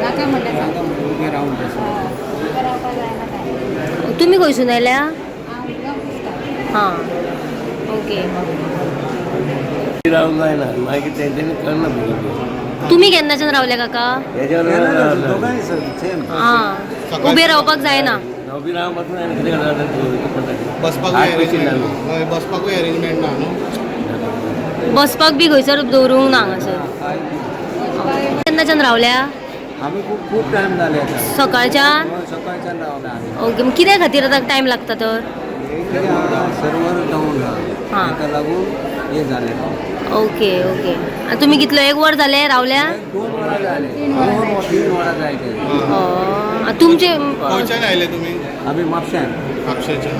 नाका म्हणलें सांग. उबे रावन बसले. उबें रावपाक जायना काय. तुमी खंयसून आयल्या? हांव हिंगा पुसता. हां, ओके. रावंक जायना मागीर तेंच्यांनी कळना भुरगीं. तुमी केन्नाच्यान रावल्या काका? हेच्यावर दोगांय सेम. हां, उबे रावपाक जायना. उबी रावपाक जायना, कितें करता? बसपाकूय आठ पयशे अरेंजमेंट लागले. ना. हय, बसपाकूय अरेंजमेंट ना न्हू. बसपाक बी खंयसर दवरूंक ना हांगासर. केन्नाच्यान रावल्या? आमी खूब खूब टायम जाले आतां. सकाळच्यान? हय, सकाळच्यान रावला आमी. ओके, मग कित्या खातीर आतां टायम लागता तर? हे कितें आहा, सर्वर डावन आहा, हां. ताका लागून हें जालें. ओके ओके, आनी तुमी कितलो, एक वर जालें रावल्या? 2 वरां जालीं, 2-3 वरां जायत. तुमचे खंयच्यान आयले तुमी? आमी म्हापश्यान. म्हापशेच्यान.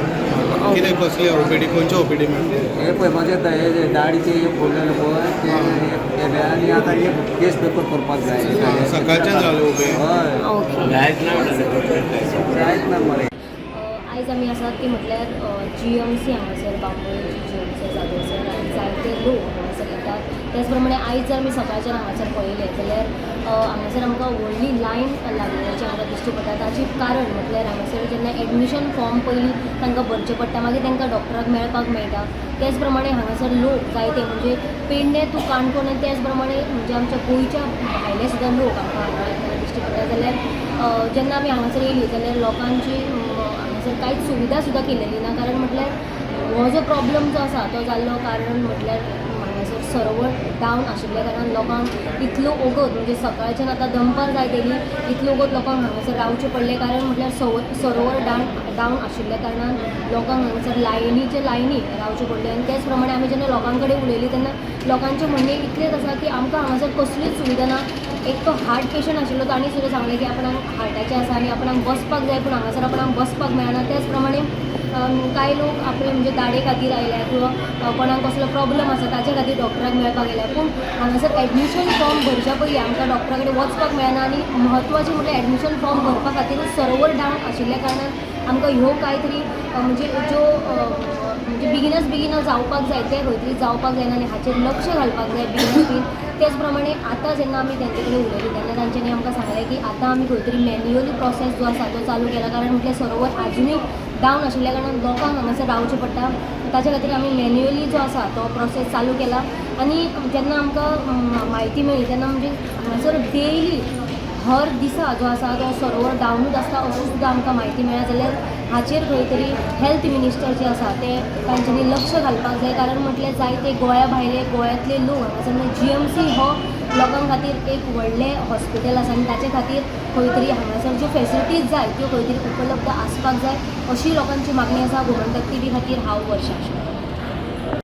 कितें कसली ओपीडी, खंयची ओपीडी मेळटली? हे पळय म्हाजे हे जे दाडीचे हे फोडलेले पळय ते हे केले आनी आतां हे केस पेपर करपाक जाय. सकाळच्यान रावले उबे. हय. ओके. जायच ना म्हणटा. जायत ना मरे. आयज आमी आसात ती म्हटल्यार जीएमसी हांगासर, बांबोळेची जीएमसी आसा थंयसर आनी जायते लोक हांगासर येतात. त्याच प्रमाणे आयज जर आमी सकाळच्यान हांगासर पळयलें जाल्यार हांगासर आमकां व्हडली लायन लागलेल्याची आमकां दिश्टी पडटा. ताचें कारण म्हटल्यार हांगासर जेन्ना एडमिशन फॉर्म पयलीं तांकां भरचें पडटा, मागीर तांकां डॉक्टराक मेळपाक मेळटा. त्याच प्रमाणे हांगासर लोक जायते म्हणजे पेडणे टू काणकोण आनी त्याच प्रमाणे म्हणजे आमच्या गोंयच्या भायले सुद्दां लोक आमकां हांगा येतना दिश्टी पडटा. जाल्यार जेन्ना आमी हांगासर येयली जाल्यार लोकांची हांगासर कांयच सुविधा सुद्दां केलेली ना. कारण म्हटल्यार हो जो प्रॉब्लम जो आसा तो जाल्लो कारण म्हटल्यार हांगासर सर्वर डावन आशिल्ल्या कारणान लोकांक इतलो वगत, म्हणजे सकाळच्यान आतां दनपार जायत येयली, इतलो वगत लोकांक हांगासर रावचें पडलें. कारण म्हटल्यार सर्वर डावन आशिल्ल्या कारणान लोकांक हांगासर लायनीचे लायनी रावचें पडलें. आनी त्याच प्रमाणे आमी जेन्ना लोकां कडेन उलयलीं तेन्ना लोकांचें म्हणणें इतलेंच आसा की आमकां हांगासर कसलीच सुविधा ना. एक तो हार्ट पेशंट आशिल्लो ताणी सुद्दां सांगलें की आपणाक हार्टाचें आसा आनी आपणाक बसपाक जाय, पूण हांगासर आपणाक बसपाक मेळना. त्याच प्रमाणे कांय लोक आपले म्हणजे दाडे खातीर आयल्या किंवा कोणाक कसलो प्रॉब्लम आसा ताच्या खातीर डॉक्टराक मेळपाक आयल्या, पूण हांगासर एडमिशन फॉर्म भरच्या पयलीं आमकां डॉक्टरा कडेन वचपाक मेळना. आनी म्हत्वाचें म्हळ्यार एडमिशन फॉर्म भरपा खातीरूच सर्वर डावन आशिल्ल्या कारणान आमकां ह्यो कांय तरी म्हणजे ज्यो म्हणजे बेगिनच बेगीन जावपाक जाय तें खंय तरी जावपाक जायना आनी हाचेर लक्ष घालपाक जाय बेगीन बेगीन. त्याच प्रमाणे आतां जेन्ना आमी तेंचे कडेन उलयलीं तेन्ना तांच्यांनी आमकां सांगलें की आतां आमी खंय तरी मॅन्युअली प्रोसेस जो आसा तो चालू केला. कारण म्हटल्यार सर्वर आजुनूय डावन आशिल्ल्या कारणान लोकांक हांगासर रावचें पडटा, ताच्या खातीर आमी मॅन्युअली जो आसा तो प्रोसेस चालू केला. आनी जेन्ना आमकां म्हायती मेळ्ळी तेन्ना म्हणजे हांगासर डेली हर दिसा जो आसा तो सर्वर डावनूच आसता अशें सुद्दां आमकां म्हायती मेळ्ळा. जाल्यार हाचेर खंय तरी हेल्थ मिनिस्टर जे आसा ते तांच्यांनी लक्ष घालपाक जाय. कारण म्हटल्यार जायते गोंया भायले, गोंयांतले लोक हांगासर जीएमसी हो लोकां खातीर एक व्हडलें हॉस्पिटल आसा आनी ताचे खातीर खंय तरी हांगासर ज्यो फेसिलिटीज जाय त्यो खंय तरी उपलब्ध आसपाक जाय अशी लोकांची मागणी आसा. गोमंतक टीव्ही खातीर हांव वर्षा.